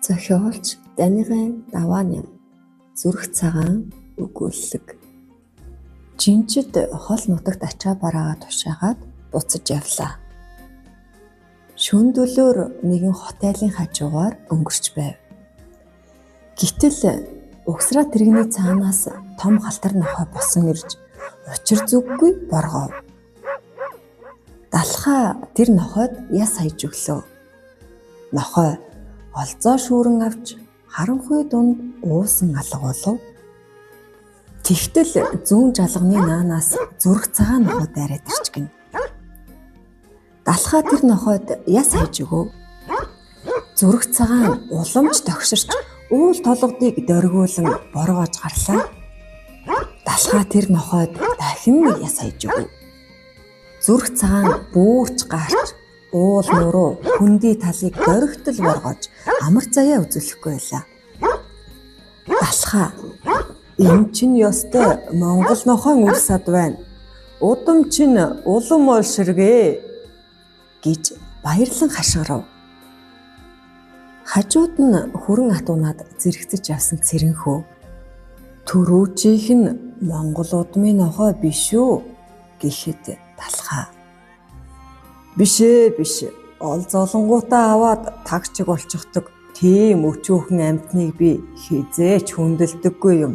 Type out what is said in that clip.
Зохиолч Данигаан Давааням. Зүрх цагаан өгүүллэг. Жинчид хол нутагт ачаа бараагаа тушаагаад буцаж явлаа. Шөнө дөлөөр нэгэн хот айлын хажуугаар өнгөрч байв. Гэтэл угсраа тэрэгний цаанаас том халтар нохой босон ирж учир зүггүй боргов. Далхаа тэр нохойд яс хаяж өглөө. Нохой олзоо шүүрэн авч харанхуй дунд уусан алга болов. Тэгтэл зүүн жалганы наанаас зүрх цагаан нохой дайраад ирчихгэнэ. Далхаа тэр нохойд яс хайж өгөв. Зүрх цагаан уламж тогширч уул толгодыг дөргиулан боргоож гарлаа. Далхаа тэр нохойд дахин нэг яс хайж өгөв. Зүрх цагаан бүүрч гарч уул нуруу хөндий талыг дөргитөл боргоож амар заяа үзүүлэхгүй байлаа. Далхаа энэ чинь ёстой Монгол нохойн үр сад байна. Удам чинь улам олширгээ гэж баярлан хашгирав. Хажууд нь хүрэн атуунаад зэрэгцэж явсан цэрэнхөө түрүүчийнх нь Монгол удмын нохой биш үү гэхэд Далхаа биш ээ биш, ол золонгуудаа аваад тагчиг болчихдог тийм өчүүхэн амьтныг би хизээч хүндэлдэггүй юм.